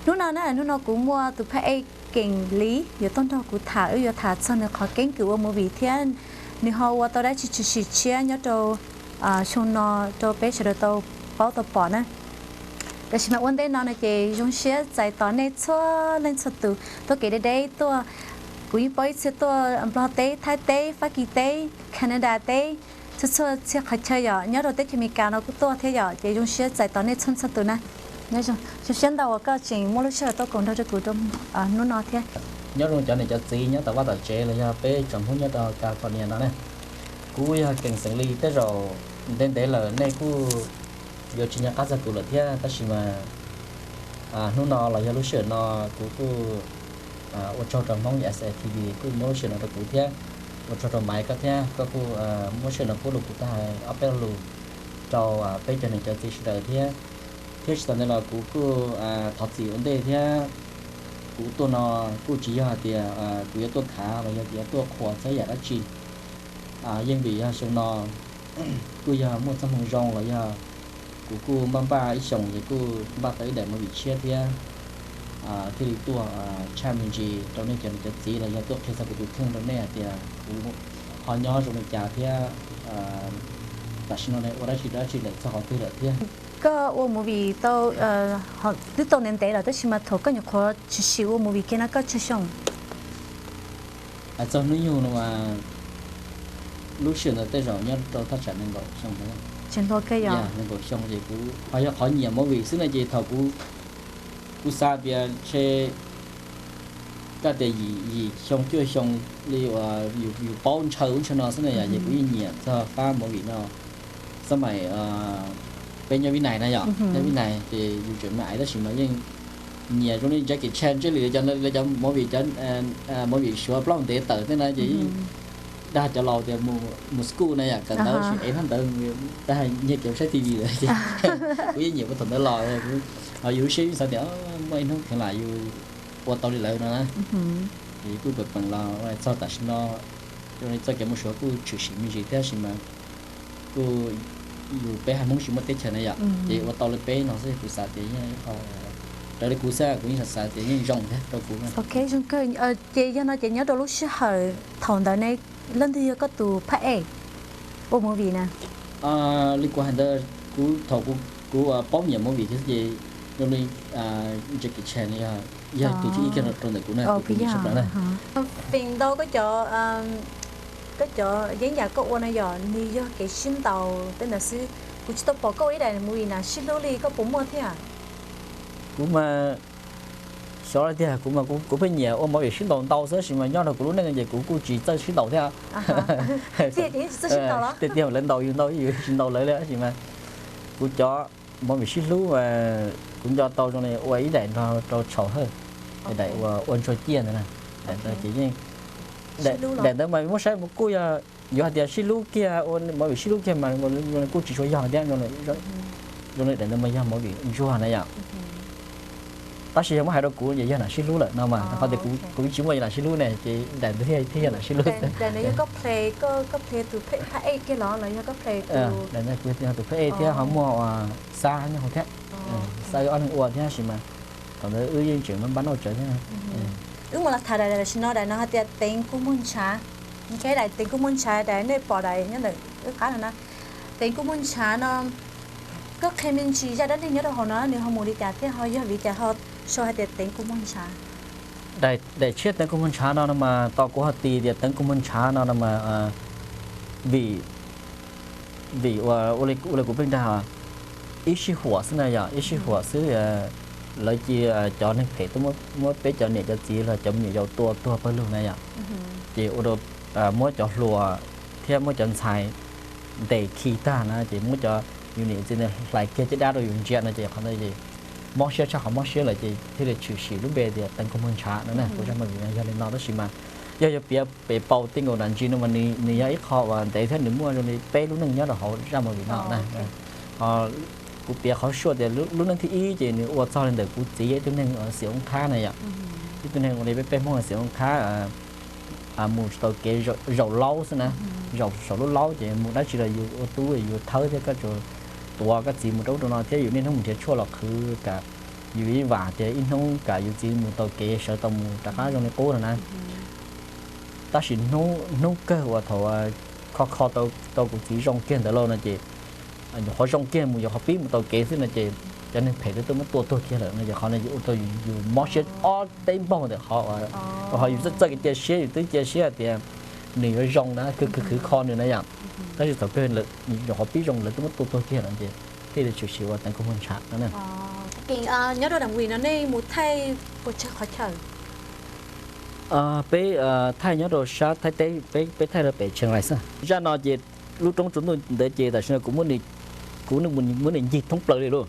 Hnub no na, hnub no kuv muaj tus phab ej Keem Lis yuav tuaj nrog kuv tham, wb yuav tham txog nws qhov keeb kwm ua movie thiab nws ho ua tau dab tsi tshwm sim tshiab nyob rau xyoo no rau peb sawv daws tau paub tau pom na. Tab sis mas ua ntej no no ces zoo siab txais tos nej txhua leej txhua tus tuaj kev deb deb tuaj. Kuv yeej paub ib txhia tuaj Nplog teb, Thaib teb, Fab Kis teb, Canada teb, txhua txhua txhia qhov chaw yom, nyob rau teb chaws Amelikas no kuj tuaj thiab yom, ces zoo siab txais tos nej txhua txhua tus na. Zoo siab ntau uas koj tseem muaj lub sij hawm tuaj koom nrog rau kuv rau hnub no thiab. Nyob zoo cov niam cov txiv nyob tom vaj tom tsev los yog peb tsoom Hmoob nyob rau California no ne. Kuv yog Keem xeem Lis, tej zaum ntev ntev lawm nej kuj yuav tsis nco qab txog kuv lawm thiab, tab sis mas hnub no los yog lub sij hawm no kuv kuj ua tsaug rau Hmoob S A T V kuj muab lub sij hawm no rau kuv thiab, ua tsaug rau Maiv koj thiab, koj kuj muab sij hawm no pub rau kuv tag ob peb lo lus rau peb cov niam cov txiv sawv daws thiab. Thiab tsis tas ntawd los kuv kuj thov txim ua ntej thiab. Kuv tuaj no kuj tsis yog hais tias kuv yuav tuaj khav los yog yuav tuaj qhuas txog yam dab tsi. Yeej vim yog xyoo no kuj yog muaj txoj hmoo zoo los yog kuv kuj npaj npaj ib xyoos ces kuj npaj tau ib daim movie tshiab thiab, thiaj li tuaj tshaj me ntsis rau nej cov niam cov txiv los yog tuaj qhia txog kuv tus kheej rau nej hais tias kuv ho nyob zoo li cas thiab tam sim no ua dab tsi dab tsi lawm txog qhov twg lawm thiab. Koj ua movie tau twb tau ntev ntev lawm tab sis mas thaum koj nyuam qhuav tshwm sim ua movie kiag no koj tsawg xyoo? Hais txog hnub nyoog no mas lub sij hawm ntawd tej zaum nyob rau thaj tsam nees nkaum xyoo ntawd. Tseem hluas kawg yom. Nees nkaum xyoo ces kuv ho yog qhov nyiam movie xwb na ces thaum kuv, kuv xav tias ntshe kaj tias yim xyoo cuaj xyoo li uas yus paub ntshaw ub ntshaw no xwb na yom, ces kuv yeej nyiam txog fab movie no. Xab maim peb nyob Vib Nais na yom, nyob Vib Nais ces yus tseem me aiv tab sis mas yeej nyiam zoo li Jackie Chan, Jet Li, cov movie, cov movie Suav plaub ntev tawm tej na ces yeej dag cov laus tias mus school na yom, kawm ntawv sis ev hnab ntawv tag nyiag kev saib T V lawm ces kuv yeej nyiam ua thaum ntawd los. Ho yus lub siab yeej xav tias muaj ib hnub kheev lam yus ua tau li lawv no na. Ces kuj peem peem los txog tam sim no, txoj kev mus Suav kuj tshwm sim me ntsis thiab sis mas kuj yus peb haiv Hmoob tsis muaj teb chaws na yom, ces ua tau li peb no xwb kuv xav tias yeej qho raws li kuv xwb, kuv yeej xav xav tias yeej zoo thiab rau kuv. Ok, zoo kawg. Ces yog no ces nyob rau lub sij hawm thaum ntawd ne, leej twg yog koj tus phab ej ua movie na? Li kuv hais ntawd, kuv thaum kuv paub nyiam movie thiab ces zoo li Jackie Chan yog tus thib ib kiag rau ntawm kuv na, kuv tus nyiam sab plaws na. Feem ntau koj cov, koj cov yeeb yam koj ua no yom, nws yog kev sib ntaus tej ntawd xwb. Kuv tsis tau pom koj ua ib daim movie na sib hlub li, koj puas muaj thiab? Kuv mas xyov li tiag, kuv mas kuv pheej nyiam ua movie sib ntaus ntau xwb sis mas nyob rau kuv lub neej ces kuv kuj tsis txawj sib ntaus thiab. Tiag tiag lawv ntaus yus ntau yus tsis ntaus lawv li sis mas kuv cov movie sib hlub mas kuv nco tau zoo li ua ib daim nrog rau Tshauv Hawj, daim ua ua ntsuag ciaj ntawd na. Daim ntawd ces yeej, daim ntawd mas muab saib mas kuj yog yuav hais tias sib hlub kiag, ua movie sib hlub kiag mas kuj tsis tshua yog thiab. Zoo li daim ntawd mas yog movie ntsuag na yom. Tab sis yog muab hais rau kuv ces yog nam sib hlub lawm no mas, qhov tias kuv tsis muaj nam sib hlub ne ces daim ntawd thiaj yog nam sib hlub. Daim ntawd kuv yog tus phab ej thiab ho muaj Xab nyob hauv thiab. Xab wb ob leeg ua thiab sis mas thaum ntawd wb yeej tseem npaj npaj nauj tsawv thiab. Wb mus los tham daim tam sim no, daim no hais tias Teev Kua Muag Ntshav. Daim Teev Kua Muag Ntshav, daim nej pom daim nyob ntawm wb qab no na. Teev Kua Muag Ntshav no, koj qhia me ntsis zaj dab neeg nyob rau hauv no nws ho mus li cas thiab ho yog vim li cas ho sau hais tias Teev Kua Muag Ntshav? Daim tshiab Teev Kua Muag Ntshav no no mas tau kuv ho tis tias Teev Kua Muag Ntshav no no mas vim, vim ua li kuv pheej dag, ib sij huam xwb na yom, ib sij huam xwb lawv cia cov neeg phem tuaj muab peb cov niam cov txiv los cov me nyuam yaus tua tuag pawg lug na yom. Ces ua rau muab cov hluas thiab muab cov ntxhais ntes khi tag na ces muab cov yus niam txiv ntawd hlais kiag caj dab rau yus ntsia no ces qhov ntawd ces mob siab tshaj qhov mob siab lawm ces thiaj li tshwm sim lub npe tias Teev Kua Muag Ntshav no na. Kuv zaj movie no yog li no tab sis mas yog yuav piav pem paus tej nkaus nram ntsis no mas nws yog ib qho uas ntev thiab nws muaj zoo li peb lub neej nyob rau hauv zaj movie no na. Ho kuv piav qhov suaj tias lub neej thib ib ces nws ua txog li ntawm kuv txiv ib tug neeg xim oob qhab na yom, ib tug neeg ua li peb peb Hmoob xim oob qhab, mus tsis tau kev, zaum laub xwb na, zaum saum lub laub ces mus dab tsi los yus ua tub yus thawb thiab koj tsuas tuav koj txiv mus rau ub rau no thiab yus niaj hnub mus nrhiav tshuaj los qhwv kam Yus yeej vam tias ib hnub kam yus txiv mus tau kev sawv tau mus rov qab zoo li qub no na. Tab sis hnub kawg uas thaum kho kho tau kuv txiv zoo kiag ntawd lauj no ces, nyuam qhuav zoo kiag mus, nyuam qhuav pib mus tau kev xwb no ces cov neeg phem twb muab tua tuag kiag lawm no ces qhov no ua rau yus mob siab ob peb npaug ntawm qhov, ho yus txoj kev cia siab, yus twb cia siab hais tias nws yuav zoo na, khwv khwv khwv kho nws na yom. Tab sis thaum kawg nyuam qhuav pib zoo lawv twb muab tua tuag kiag lawm ces thiaj li tshwm sim ua teev koob hmoov ntshav no na. Nyob rau Dam Vis no nej mus thaij puas tsawg qhov chaw? Peb thaij nyob rau sab Thaib teb, peb thaij rau pem Tsheej Lais xwb. Zaj no ces lub roob tsaus ntuj ntawd ces tam sim no kuv muab nws ncig thoob plaws li lauj.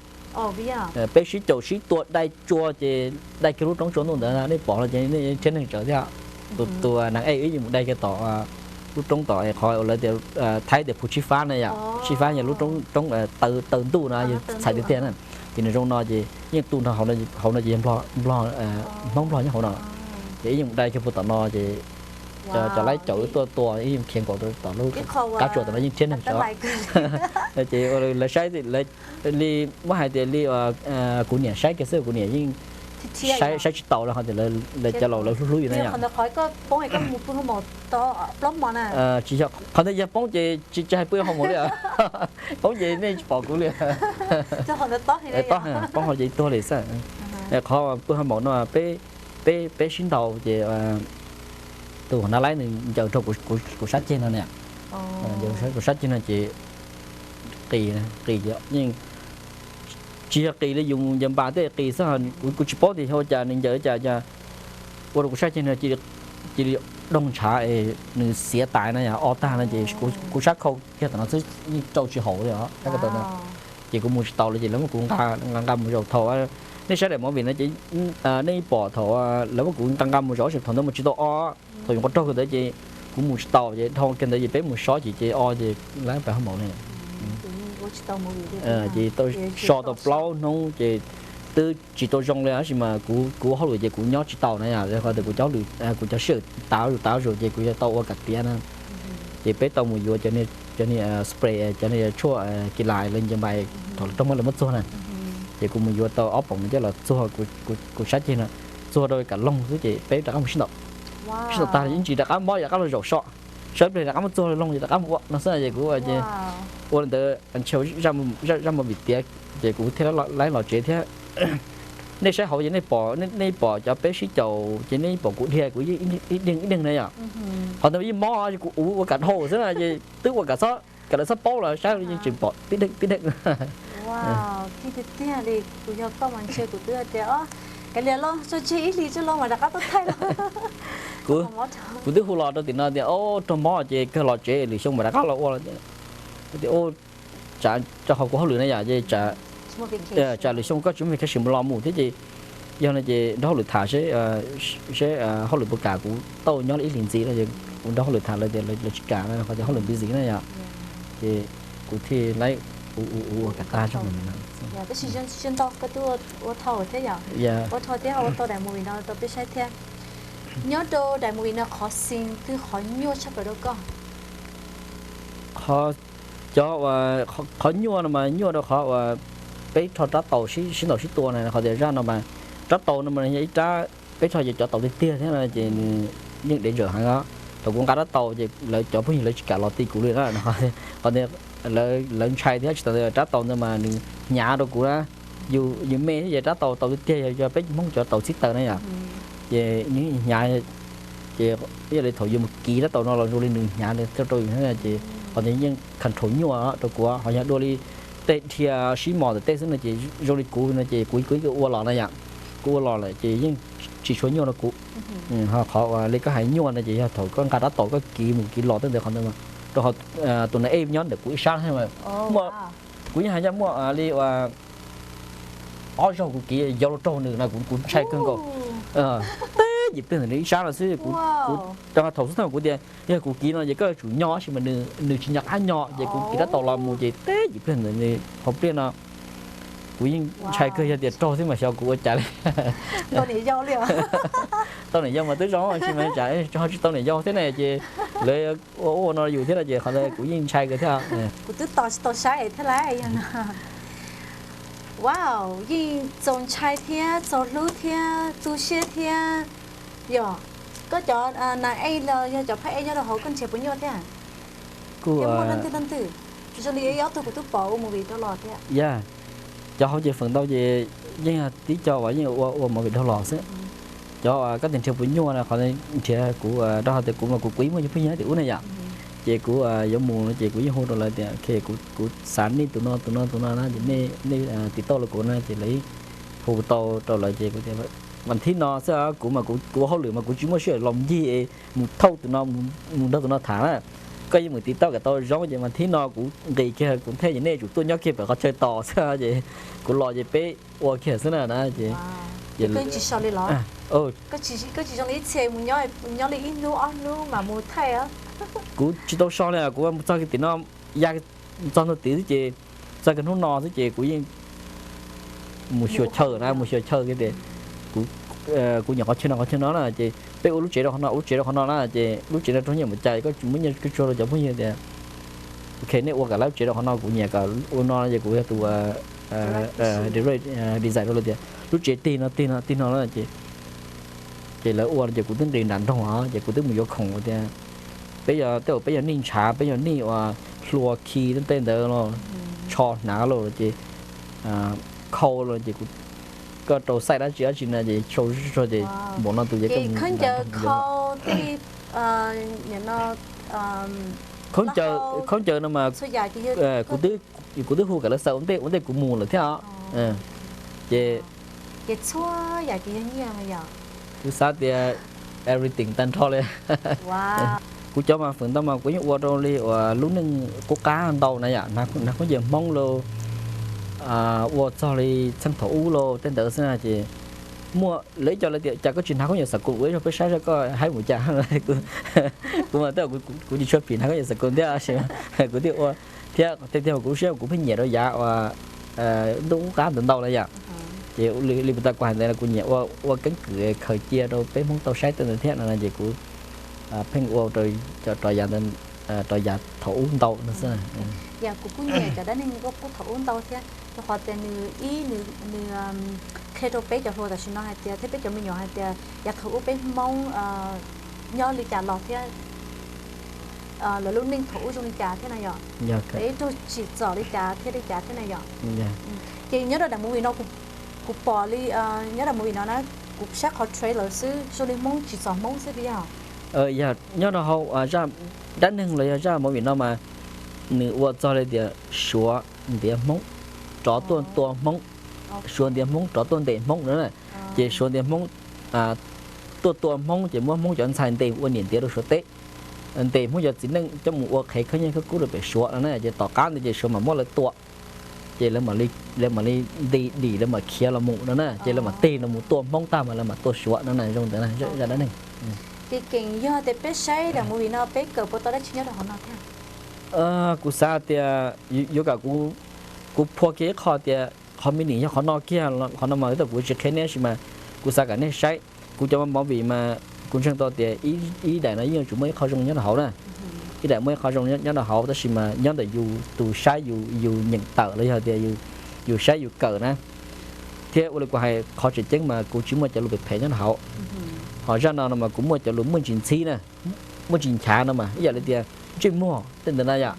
Peb sib caum sib tua dai tsua ces dai kiag lub roob tsaus ntuj ntawd, nej pom no ces nej thiab neeg tsawv thiab. Tus tus neeg ej wb yeej mus dai kiag tom lub roob tom qhov lawv tias, Thaib tias phu tsib fab na yom, tsib fab yog lub roob taw ntuj no yog txhais tiag tiag na. Ces nws zoo no ces yeej tu nrho hauv no ces yog Nplog, Hmoob Nplog nyob hauv no. Ces wb yeej mus dai kiag puag tom no ces cov laib caum wb tuaj tua, wb yeej khiav nkaum rau tom lub qab tsua tom no yeej thiab neeg tsawv. Ces lawv saib li, muab hais tias li kuv niam saib kiag xwb, kuv niam yeej saib tsis taus li, ho tias lawv cov laus lawv hlub hlub yus na yom. Tsis yog, qhov ntawd yog poob ces tsis hais pw hauv maum li os. Poob ces nej tsis pom kuv li. Tob, poob hauv ces tuag li xwb. Qhov pw hauv maum no peb, peb sib ntaus ces tus na laib nws ncaws rau kuv sab ceg no na. Ncaws kuv sab ceg no ces qis, qis yeej tsis yog qis li yus ncaws npas tej qis xwb, kuv tsis paub tias yog ua cas nws ncaws cas cas ua rau kuv sab ceg no cia li doog ntshav es nws xiav tas na yom, o tag no ces kuv sab khau kiag tom no xwb yeej rau tsis haum li os. Ces kuv mus tsis taus li ces lawv muab kuv nqa, nqa mus zaum thaum, nej saib daim movie no ces nej pom thaum lawv muab kuv nqa nqa mus zaum thaum ntawd mus tsis tau o, thaum yus nqa raug kiag ntawd ces kuv mus tsis taus ces dhau kiag ntawd ces peb mus sob ces ces o ces lawv pem hauv maum na. Ces tau so tau plaub hnub ces twb tsis tau zoo li tab sis mas kuv ua hauj lwm ces kuv nyob tsis taus na yom, qhov tias kuv cov hauj lwm, kuv cov sij hawm tav zus tav zus ces kuv yuav tau ua kam tiav na. Ces peb tau mus yuav cov niag spray, cov niag tshuaj kis las lawv ncaws npas thaum lawv raug mob lawv muab txuag na. Ces kuv mus yuav tau ob poom no coj los txuag kuv sab ceg no, txuag rau kam loog xwb ces peb rov qab mus sib ntaus. Sib ntaus tag ib ntsis rov qab mob rov qab los zaum so, sawv pliag rov qab muab txuag loog rov qab mus ua no xwb ces kuv ua li ntawd, zaj movie tiav ces kuv thiaj li los tsev thiab. Nej saib hauv ces nej pom, nej pom cov peb sib caum ces nej pom kuv dhia kuv ib deeg ib deeg na yom. Qhov ntawd yeej mob kuv ua kam dhau xwb na ces twb ua kam txhob, kam lawv txhob paub los saib yeej tseem pom tib deeg tib deeg. Tiag tiag li, kuv yog koj mas ntshe kuv twb hais tias, kav liam los tso tseg ib hlis tso los mas rov qab tuaj thaij los. Kuv twb hu los rau tim no tias, o, raug mob ces kawg los tsev lwm xyoo mas rov qab los ua. Tias, tsam rau qhov kuv hauj lwm na yom, ces tsam lwm xyoo koj tsis muaj vacation mus los mus thiab ces yog no ces nrog hauj lwm tham seb, seb hauj lwm puas kam kuv tau nyob li ib hlis ntxiv no ces kuv nrog hauj lwm tham lawv tias lawv tsis kam no qhov tias hauj lwm busy na yom. Ces kuv thiaj li ua kam tag tso. Tab sis zoo nto koj twb ua dhau thiab yom, ua dhau thiab ua tau daim movie no rau peb saib thiab. Nyob rau daim movie no qhov scene twg qhov nyuaj tshaj plaws rau koj? Qhov, cov, qhov nyuaj no mas nyuaj rau qhov uas peb rho rab taus sib ntaus sib tua na, qhov tias zaj no mas rab taus no mas yog ib rab peb rho cov taus tiag tiag thiab no ces nws yeej danger heev os. Thaum kuv nqa rab taus ces lawv cov phooj ywg lawv tsis kam los ti kuv li na, qhov tias lawv ntshai thiab tsis tas li rab taus ntawd mas nws hnyav rau kuv na. Yus, yus me thiab ces rab taus taus tiag tiag yog peb Hmoob cov taus txhib taws na yom, ces nws hnyav. Ces ib yam li thaum yus mus kiv rab taus no los zoo li nws hnyav li rau yus thiab ces qhov ntawd yeej control nyuaj rau kuv, ho yog dua li tej dhia sib mos ntawm tej xwb no ces zoo li kuv no ces kuv, kuv ua los na yom, kuv ua los lawm ces yeej tsis tshua nyuaj rau kuv. Ho qhov uas li koj hais nyuaj no ces yog thaum koj nqa rab taus koj kiv mus kiv los tej ntawd qhov ntawd, rau qhov tus na ej nyob ntawm kuv ib sab thiab, kuv yeej hais ncaj muaj li ob zaug kuv kiv yau rau nws no kuv, kuv ntshai kawg nkaus. Teb yim pliag ntawm nws ib sab no xwb, kuv, kuv rau thaum xub thawj kuv tias yog kuv kiv no ces koj yuav tsum nyo tab sis mas nws tsis nco qab nyo ces kuv kiv rab taus los mus ces teb yim pliag ntawm nws hauv pliaj no. Kuv yeej ntshai kawg, yog tias raug thiab mas xyov kuv ua cas li. Tau niam yau mas twb zoo tab sis mas tsam ho tsis tau niam yau thiab ne ces lawv ua ua no yus thiab no ces qhov ntawd kuv yeej ntshai kawg thiab. Kuv twb tos tsis tau saib thiab lauj. Wow, yeej txaus ntshai thiab txaus hlub thiab tu siab thiab. Yog, koj cov nas ej los yog cov phab ej nyob rau hauv koj nrhiav puas nyuaj thiab? Kuj muaj leej twg leej twg, zoo li ob tug kuv twb pom ua movie dhau los thiab. Yog, cov hauv ces feem ntau ces yeej tib co uas yeej ua ua movie dhau los xwb. Cov koj tias nrhiav puas nyuaj na, qhov nrhiav kuv rau hais tias kuv mas kuv kuv ib muaj cov phooj ywg tim ub na yom, ces kuv yuav mus no ces kuv yeej hu rau lawv tias kuv xav nej tus no tus no tus no na, ces nej tiv tauj los kuv na, ces lawv hu tau rau lawv ces kuv tias, vas thib no xwb kuv mas kuv ua hauj lwm mas kuv tsis muaj sij hawm los ncig mus thauj tus no mus nrog tus no tham na. Koj yeej mus tiv tauj kom tau zoo ces mas thib no kuv nqis kiag kuv thiab ces nej tsum tuaj nyob kiag pem qhov chaw tos xwb ces kuv los ces peb ua kiag xwb na na ces. Koj tsis zoo li ib txhia mus nyob li ib hnub ob hnub mas mus thaij. Kuv tsis tau so li, kuv mus txog kiag tim no, ya txog ntua tid xwb ces, txog kiag hnub no xwb ces kuv yeej mus xyuas chaw na, mus xyuas chaw kiag tias kuv nyuam qhov chaw no qhov chaw no na ces peb ua lub tsev rau qhov no, ua lub tsev rau qhov no na ces lub tsev no raug nyiaj npaum cas koj tsis muab nyiaj koj tsuag rau cov phooj ywg tias, ok, nej ua kom lawv lub tsev rau qhov no, kuv nyiam kom ua no ces kuv yog tus design rau lawv tias lub tsev tig no tig no tig no na ces, ces lawv ua ces kuv twb nqis nram nroog os ces kuv twb mus yuav khoom tias peb yog tej zaum peb yog neeg ntshav, peb yog neeg uas hlua khi tej ntawd los tsho hnav los ces khau los ces koj rau xaij dab tsi dab tsi na ces sau sau ces npaum no tus ces khaub ncaws, khaub ncaws no mas kuv twb hu kom lawv xaws ua ntej ua ntej kuv mus lawm thiab os. Ces kuv xav tias everything tag nrho li. Kuv cov mas feem ntau mas kuv yeej ua rau li uas lub neej qub qab ntau na yom, hnav khaub ncaws Hmoob los ua txog li txheej thaum ub los tej ntawd xwb na ces muaj lawv ib co lawv tias cas koj tsis hnav khaub ncaws xab koos ua ib zaug peb saib saib koj haib mus cas. Kuv mas tej kuv tsis tshua phim hnav khaub ncaws xab koos thiab, kuv thiaj ua thiab tej tiag kuv lub siab kuv pheej nyiam rau yav uas ntuj qub qab ntawd ntau na yom. Ces li puas tas kuv hais ntawd kuv nyiam ua keeb kwm khaws cia rau peb Hmoob tau saib tej ntawd thiab no ces kuv pheej ua rau cov rov yav, rov yav thaum ub ntau no xwb. Yog kuv kuj nyiam cov dab neeg qub thaum ub ntau thiab, rau qhov tias nws ib nws qhia rau peb cov hluas tam sim no hais tias thiab peb cov me nyuam hais tias yav thaum ub peb Hmoob nyob li cas los thiab lawv lub neej thaum ub zoo li cas thiab na yom, peb raug tsim txom li cas thiab li cas thiab na yom. Ces nyob rau daim movie no kuv pom li, nyob daim movie no na, kuv saib qhov trailer xwb zoo li Hmoob tsim txom Hmoob xwb puas yog? Yog nyob rau hauv zaj dab neeg los yog zaj movie no mas nws ua txog li tias Suav ntiav Hmoob, rov tuaj tua Hmoob, Suav ntiav Hmoob rov tuaj ntes Hmoob no na. Ces Suav ntiav Hmoob tuaj tua Hmoob ces muab Hmoob cov ntxhais ntes ua niam ntiav rau Suav teb, ntes Hmoob cov txiv neej coj mus ua qhev khawb nyiaj khawb kub rau pem Suav no na. Ces tom qab ntawd ces Suav mam muab lawv tua, ces lawv mam li nti dim lawv mam khiav los mus no na. Ces lawv mam tig los mus tua Hmoob tag mas lawv mam tua Suav no na. Zoo ntawd zaj dab neeg. Ces keem yog tias peb saib daim movie no peb kawm puas tau dab tsi nyob rau hauv no thiab? Kuv xav tias yuav kom kuv phua kiag ib qho tias qhov me nim yog qhov no kiag, qhov no mas kuv tsis qhia nej tab sis mas kuv xav kom nej saib. Kuv cov movie mas kuv ntseeg tau tias ib daim no yeej yuav tsum muaj ib qho zoo nyob rau hauv na. Ib daim muaj ib qho zoo nyob rau hauv tab sis mas nyob ntawm yus tus saib yus nyeem tawm los yog tias yus saib yus kawm na. Thiab ua li kuv hais qhov tseem ceeb mas kuv tsis muaj cov lus phem phem nyob rau hauv. Ho zaj no no mas kuv muaj cov lus muaj ntsis ntxhib na, muaj ntsis nchav no mas ib yam li tias ntsej muag tej ntawd na yom,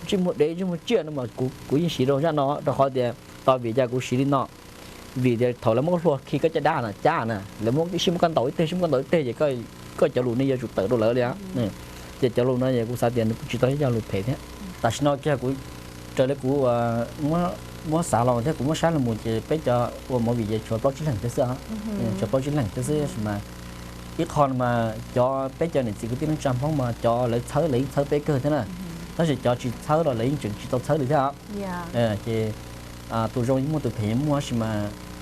ntsej muag dev ntsej muag tsiaj no mas kuv yeej siv rau zaj no rau qhov tias tos vim cas kuv siv li no, vim tias thaum lawv muab koj hlua khi koj caj dab na cab na, lawv muab ib sij muab koj ntaus ib teg, sij muab koj ntaus ib teg ces koj cov lus ne yuav tsum tawm rau lawv li. Ces cov lus no kuv xav tias nws kuj tsis tau ib co lus phem thiab. Tam sim no kiag kuv raws li kuv muab xav los thiab kuv muab saib los mus ces peb cov ua movie ces tshuav plaub tsib leeg thiab xwb, tshuav plaub tsib leeg thiab xwb tab sis mas ib qho no mas cov peb cov niam txiv kwv tij neej tsa Hmoob mas cov lawv txhawb lawv yeej txhawb peb kawg thiab na, tab sis cov tsis txhawb los lawv yeej tseem tsis tau txhawb li thiab. Ces tus zoo yeej muaj tus phem yeej muaj tab sis mas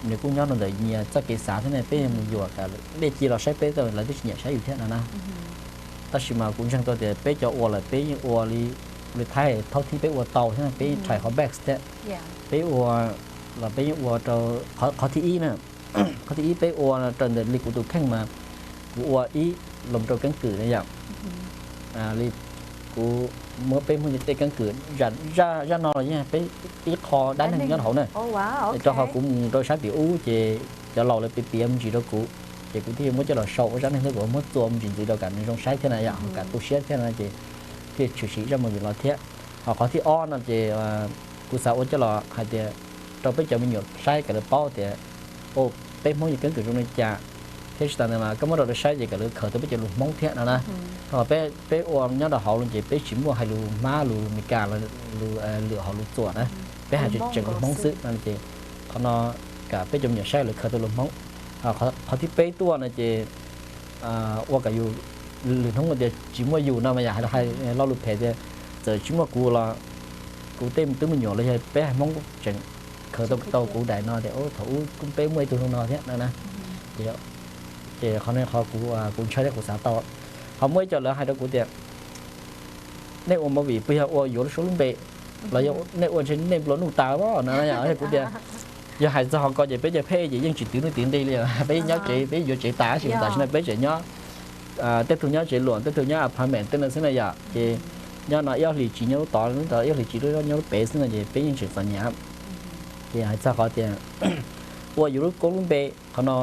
nws kuj nyob rau ntawm nyias txoj kev xav thiab ne, peb mus yuam kom dej ci los saib peb lawv twb tsis nyiam saib yus thiab no na. Tab sis mas kuv ntseeg tau tias peb cov ua lawm peb yeej ua li, li Thaib thaub thib peb ua tau thiab peb yeej try qhov best thiab. Peb ua los peb yeej ua rau qhov thib ib na, qhov thib ib peb ua raws ntawm li kuv tus kheej mas kuv ua ib los rau keeb kwm na yom, li kuv muab peb Hmoob tej keeb kwm, zaj no los yeej peb ib qho dab neeg nyob hauv na. Rau qhov kuv mus rau sab tim ub ces cov laus lawv piav piav me ntsis rau kuv, ces kuv thiaj muab coj los sau ua zaj neeg thiab kuv muab txua me ntsis ntxiv rau kom nws zoo saib thiab na yom, kom tu siab thiab no ces thiaj tshwm sim zaj movie los thiab. Ho qhov thib ob no ces kuv xav ua coj los hais tias rau peb cov me nyuam saib kom lawv paub tias peb Hmoob yog keeb kwm zoo li cas, thiab tsis tas ntawd mas koj muab rau lawv saib ces kom lawv khaws tau peb cov lus Hmoob thiab no na. Rau qhov peb ua nyob rau hauv no ces peb tsis muaj hais lus Hmab, lus Meskas, lus lwm hom lus txuas na, peb hais tseem lus Hmoob xwb no ces qhov no kom peb cov me nyuam saib lawv khaws tau lus Hmoob. Qhov thib peb tuaj no ces ua kom yus, lwm hnub tias tsis muaj yus no mas yam hais lo lus phem tias txawm tsis muaj kuv los kuv tej tub me nyuam los yog peb haiv Hmoob tseem khaws tau kuv daim no tias thaum ub kuj peb muaj ib tug zoo no thiab no na. Ces qhov no qhov kuv ntshai thiab kuv xav tau. Ho muaj ib co lawv hais rau kuv tias nej ua movie puas yog ua yuav lub suab lub npe los yog nej ua ntshe nej nplua nuj tas no. Kuv tias yog hais txog qhov ko ces peb cov phej ces yeej tsis twv nuj twv nqi li, peb nyob tsev peb yuav tsev tas tab sis tam sim no peb tseem nyob, tej tug nyob tsev luam, tej tug nyob apartment tej no xwb na yom. Ces nyob no ib ob hlis tsis nyob lub tod, ib ob hlis tsis nyob lub pem xwb no ces peb yeej tseem txom nyem. Ces hais txog qhov tias ua yus lub koob lub npe, qhov no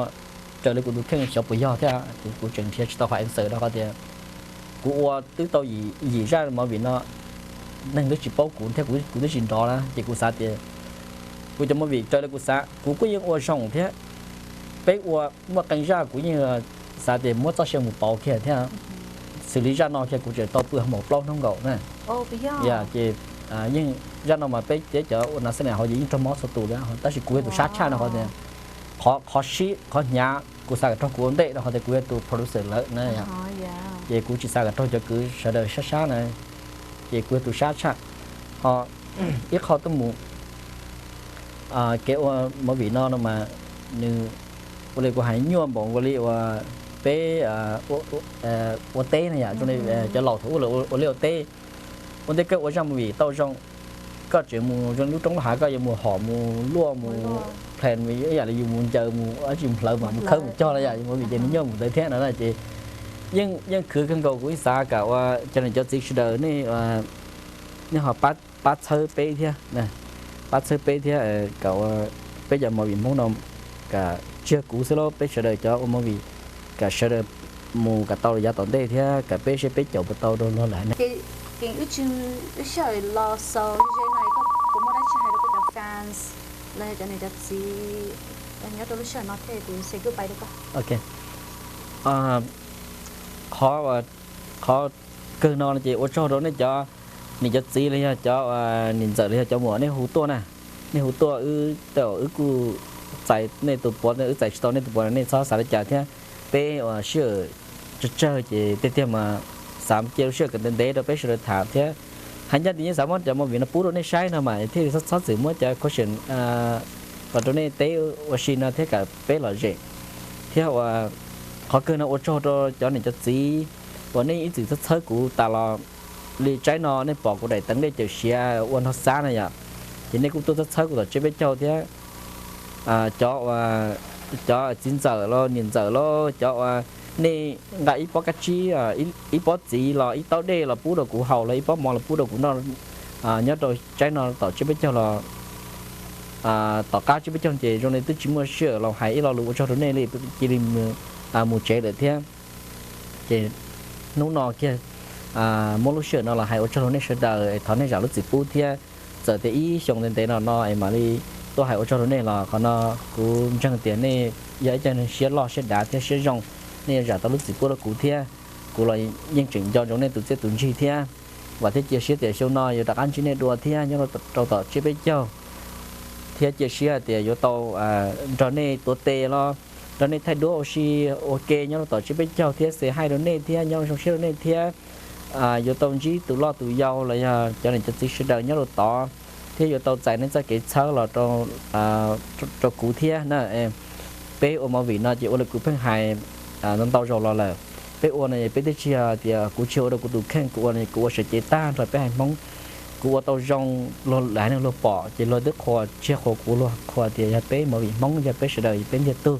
raws li kuv tus kheej xyov puas yog thiab, kuv tseem nrhiav tsis tau qhov answer rau qhov tias kuv ua twb tau yim zaj movie no neeg twb tsis paub kuv thiab kuv twb tsis nrov na, ces kuv xav tias kuv cov movie raws li kuv xav kuv kuj yeej ua zoo thiab, peb ua muaj qee zaj kuv yeej xav tias muab txoj sia mus pauv kiag thiab. Xws li zaj no kiag kuv tseem tau pw hauv mom plaub hnub nkaus na. Yog ces yeej zaj no mas peb cov ua nas xab nas hauv ces yeej raug mob txhua tus li, tab sis kuv yog tus sab tshaj no qhov tias qhov sib qhov hnyav kuv xav kom raug kuv ua ntej rau qhov tias kuv yog tus producer lawm na. Ces kuv tsis xav kom raug cov kwv sawv daws sab sab na, ces kuv yog tus sab tshaj. Ho ib qho tuaj mus kev ua movie no no mas nws ua li kuv hais nyuaj npaum nkaus li uas peb ua teb na yom, zoo li cov laus thaum ub lawv ua liaj ua teb. Ua ntej koj ua zaj movie tau zoo, koj tseem mus zoo lub roob lub hav koj yuav mus hom mus luaj mus plan ib yam li yus mus ncaws mus dab tsi mus hlawv mas mus khawb mus cog no yom, mus vim ces nws nyuaj mus ntawd thiab no na. Ces yeej khwv kawg nkaus, kuv yeej xav kom ua cov niam cov txiv sawv daws nej ho pab txhawb peb thiab, pab txhawb peb thiab kom ua peb cov movie Hmoob no kom tsis yog kuv xwb lauj, peb sawv daws cov ua movie kom sawv daws mus kom tau yav tom ntej thiab kom peb seb peb caum puas tau rau luag lawm ne. Ces wb sij hawm los xaus ze no, koj puas muaj dab tsi hais rau koj cov fans los yog cov niam cov txiv nyob rau lub sij hawm no thiab kuv say goodbye rau koj. Qhov, qhov kawg no ces ua tsaug rau nej cov niam cov txiv los yog cov niam ntxawm los yog cov muam nej hu tuaj na. Nej hu tuaj, wb, wb kuj txais nej tus puav, wb txais tsis tau nej tus puav no nej txhob xav li cas thiab. Peb ua sij hawm tsawg tsawg ces tiag tiag mas xav cia lub sij hawm kom ntev ntev rau peb sawv daws tham thiab. Hais ncaj tias yeej xav muab cov movie no pub rau nej saib no mas thiaj li txhob txwm muab cov question los rau nej teb ua si no thiab kom peb lom zem. Thiab ua qhov kawg no ua tsaug rau cov niam cov txiv uas nej ib txwm txhawb txhawb kuv tas los li tsaib no nej pom kuv daim teev dej cawm siav ua nrog xab na yom, ces nej kuj tuaj txhawb txhawb kuv tom tsiab peb caug thiab. Cov, cov txiv ntxawm los niam ntxawm los cov uas nej nqa ib pob kab tsib, ib pob txiv los ib taub dej los pub rau kuv haus los ib pob mov los pub rau kuv noj nyob rau tsaib no tom tsiab peb caug los tom qab tsiab peb caug ces zoo li twb tsis muaj sij hawm los hais ib lo lus ua tsaug rau nej li, cia li mus tsev lawm thiab. Ces hnub no kiag muab lub sij hawm no los hais ua tsaug rau nej sawv daws es thov nej zam lub txim pub thiab. Txawm tias ib xyoo ntev ntev no no es mam li tuaj hais ua tsaug rau nej los qhov no kuv ntseeg tias nej yog ib co neeg siab loj siab dav thiab siab zoo, nej yuav zam tau lub txim pub rau kuv thiab. Kuv los yeej tseem nco ntsoov nej tus txiaj tus ntsig thiab. Vam thiab cia siab tias xyoo no yuav rov qab ntsib nej dua thiab nyob rau tom tsiab peb caug, thiab cia siab hais tias yuav tau nrog nej tuav tes los nrog nej thaij duab ua si ua ke nyob rau tom tsiab peb caug thiab say hi rau nej thiab nyob zoo siab rau nej thiab. Yuav tau ntsib tus loj tus yau los yog cov niam cov txiv sawv daws nyob rau tod, thiab yuav tau txais nej txoj kev txhawb los rau kuv thiab na. Peb ua movie no ces ua li kuv pheej hais ntau ntau zaus los lawm, peb ua no peb twb tsis yog tias kuv tsis ua rau kuv tus kheej, kuv ua no kuv ua sawv cev tag nrho peb haiv Hmoob. Kuv ua tau zoo, luag haiv neeg luag pom ces luag twb qhuas, tsis yog qhuas kuv, luag qhuas tias yog peb movie Hmoob, yog peb sawv daws peb ntiag tug.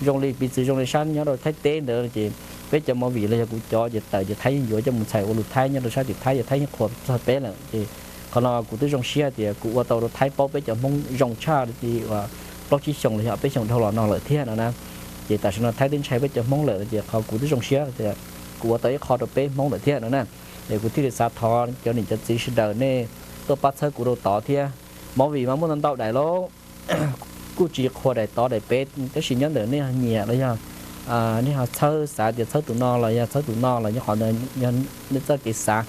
Zoo li piv txwv zoo li sab nyob rau Thaib teb ntawd ces Peb cov movie los yog kuv cov ces tawm ces Thaib yeej yuav coj mus txhais ua lus Thaib nyob rau sab tim Thaib ces Thaib yeej qhuas txog peb lawm. Ces qhov no kuv twb zoo siab tias kuv ua tau rau Thaib paub peb cov Hmoob zoo tshaj li uas plaub tsib xyoos los yog peb xyoos dhau los no lawm thiab no na. Ces tam sim no Thaib twb ntshai peb cov Hmoob lawm ces qhov kuv twb zoo siab tias kuv ua tau ib qho rau peb Hmoob lawm thiab no na. Es kuv thiaj li xav thov cov niam cov txiv sawv daws nej tuaj pab txhawb kuv rau tod thiab. Movie mas muaj ntau ntau daim lauj, kuj tsis qhuas daim tod daim pem, tab sis nyob ntawm nej ho nyiam los yog nej ho txhawb, xav tias txhawb tus no los yog txhawb tus no los nyob qhov ntawd yog nej txoj kev xav.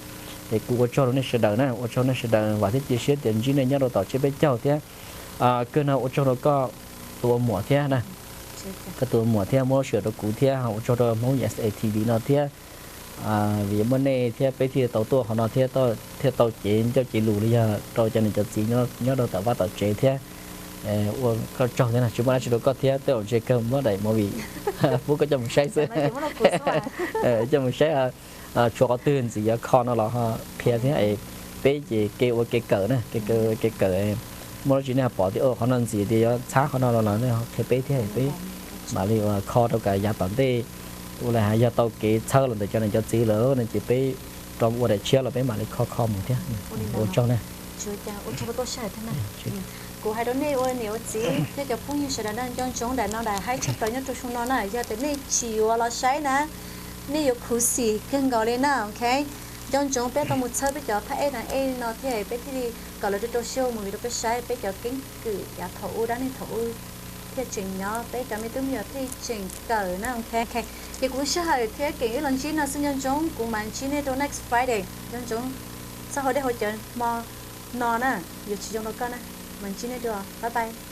Es kuv ua tsaug rau nej sawv daws na, ua tsaug nej sawv daws, vam thiab cia siab tias ntsib nej nyob rau tom tsiab peb caug thiab. Kawg no ua tsaug rau koj tus ua muam thiab na, koj tus ua muam thiab muab sij hawm rau kuv thiab ua tsaug rau Hmoob USA TV no thiab. Vim muaj nej thiab peb thiaj tau tuaj qhov no thiab thiaj tau cev ncauj cev lus li yog rau cov niam cov txiv nyob rau tom vaj tom tsev thiab. Ua koj tsaug thiab na, tsis muaj dab tsi rau koj thiab, tej zaum ntshe kawg muab daim movie pub koj coj mus saib xwb. Coj mus saib, tshuav qhov twg ntxiv yuav kho no los ho qhia thiab. Peb ces kev ua kev kawm na, kev kawm, muaj dab tsi nej ho pom tias qhov no ntxiv tias yuav txhab qhov no los nej ho qhia peb thiab, peb mam li ua kho rau kom yav tom ntej ua li hais yog tau kev txhawb los ntawm cov niam cov txiv lawm no ces peb rov ua daim tshiab los peb mam li kho kho mus thiab. Ua tsaug na. Kuv hais rau nej ua niam ua txiv thiab cov phooj ywg sawv daws na, nco ntsoov daim no daim haib tshaj plaws nyob rau xyoo no na, yog tias nej tsis yuav los saib na, nej yuav khuv xim kawg nkaus li na, ok. Nco ntsoov peb tau mus txhawb peb cov phab ej nas ej no thiab peb thiaj li kom lawv rau rau siab ua movie rau peb saib, peb cov keeb kwm yav thaum ub, dab neeg thaum ub thiaj tseem nyob, peb cov me tub me nyuam thiaj tseem kawm na, ok. Ces kuv lub sij hawm thiab keem wb los ntsib no xwb, nco ntsoov kuv mam ntsib nej rau next Friday, nco ntsoov txoj hau dej hau cawv hmo no na, yuav tsis zoo rau koj na, mam ntsib nej dua, bye bye.